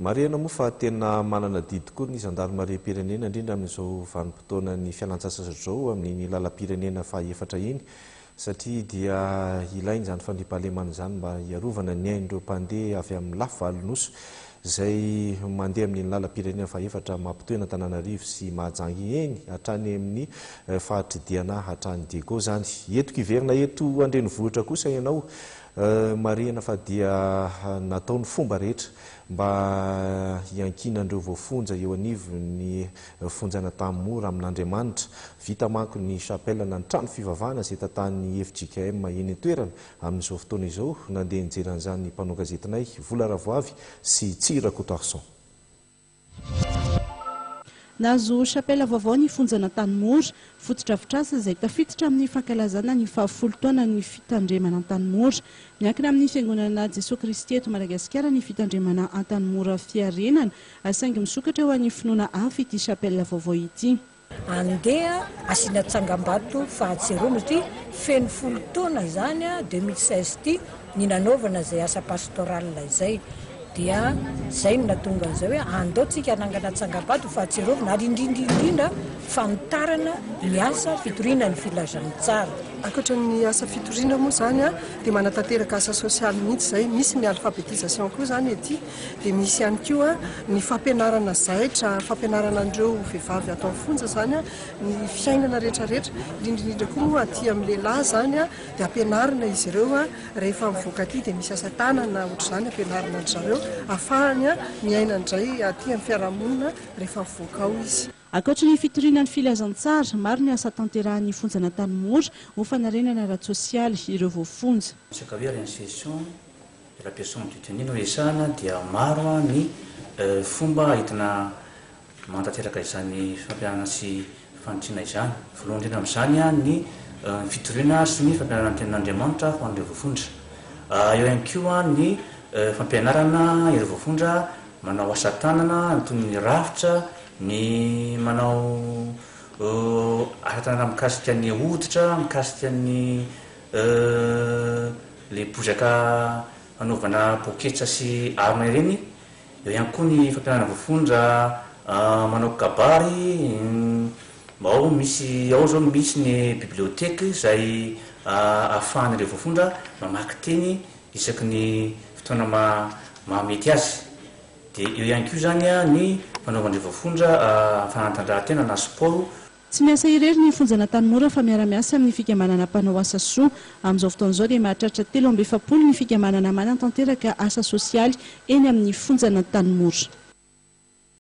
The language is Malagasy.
Marihana moa fa tena manana adidy tokoa ny zandarimariam-pirenena, indrindra amin'izao vanim-potoanan'ny fialantsasatra izao amin'iny lalam-pirenena fahaefatra iny, satria dia ilaina izany fandriampahalemana izany mba hiarovana ny ain'ireo mpandeha avy amin'ny lafy valon'Nosy izay mandeha amin'iny lalam-pirenena fahaefatra mampitohy an'Antananarivo sy Mahajanga eny hatrany amin'ny faritr'i Diana hatrany Diego izany. Eto hiverina eto an-drenivohitra kosa ianao. Marihana fa dia natao ny fomba rehetra mba hiankinan'ireo voafonja eo anivon'ny fonjan'Antanimora amin'Andriamanitra. Vita manko ny chapelle na ny trano fivavahana izay tantanin'ny fjkm eny an-toerana amin'izao fotoana izao. Nandeha nijery an'izany ny mpanao gazetinay Vola Ravoavy sy Tsihy Rakotoarison. Nahazo chapelle vaovao ny fonjan'Antanimora, fotodrafitrasa izay tafiditra amin'ny fankalazana ny fahafolo taonan'ny fitandremana Antanimora. Miankina amin'ny Fiangonana Jesoa Kristy eto Madagasikara ny fitandremana Antanimora Fiarenana, saingy misokatra ho an'ny finoana hafa ity chapelle vaovao ity. Andeha asiana tsangambato fahatsiarovana satria feno 10 taona izany 2016 ity ny nanaovana izay asa pastoral izay dia izay no nahatonga an'izay hoe andao tsika hanangana tsangambato fahatsiarovana ary indrindra indrindra fanitarana ny asa fitoriana ny filazantsara. Ankoatra ny asa fitoriana moa izany dia manatanteraka asa sosialy mihitsy izay, misy ny alphabétisation koa izany ety. Dia misy ihany koa ny fampianarana zaitra, fampianarana an'ireo vehivavy ato amin'ny fonja izany ny fiainana rehetra rehetra, indrindra indrindra koa moa aty amin'ny lehilahy izany dia ampianarina izy ireo rehefa mivoaka aty dia misy asa tanana ohatr'izany ampianarina an-dry zareo ahafahany miaina indray aty amin'ny fiarahamonina rehefa mivoaka ao izy. Ankoatry ny fitoriana ny filazantsara, maro ny asa tanterahin'ny fonjan'Antanimora ho fanarenana ara-tsosialy ireo voafonja. Resaka hoe réinsertion de la personne détenue no resahana dia maro ny fomba entina manatanteraka izany fampianarana sy fanitsiana izany. Voalohany indrindra amin'izany ny fitoriana sy ny fampianarana ny tenin'Andriamanitra ho an'ireo voafonja. Eo ihany koa ny fampianarana ireo voafonja manao asa tanana toy ny rafitra, ny manao asa tanana mikasika ny hoditra, mikasika ny Ilay bozaka fanaovana poketra sy arina ireny, eo ihany koa ny fampianarana voafonja manao kabary, ao misy ao izao misy ny bibliothèque izay ahafahan'ireo voafonja mamaky teny isaky ny fotoana mahamety azy. Dia eo ihany koa izany ny fanaovan'ireo voafonja fanatanjahantena na sport. Tsy miasa irery ny fonjan'Antanimora fa miara-miasa amin'ny fikambanana mpanao asa soa. Amin'izao fotoana izao dia mahatratra 43 ny fikambanana manatanteraka asa sosialy eny amin'ny fonjan'Antanimora.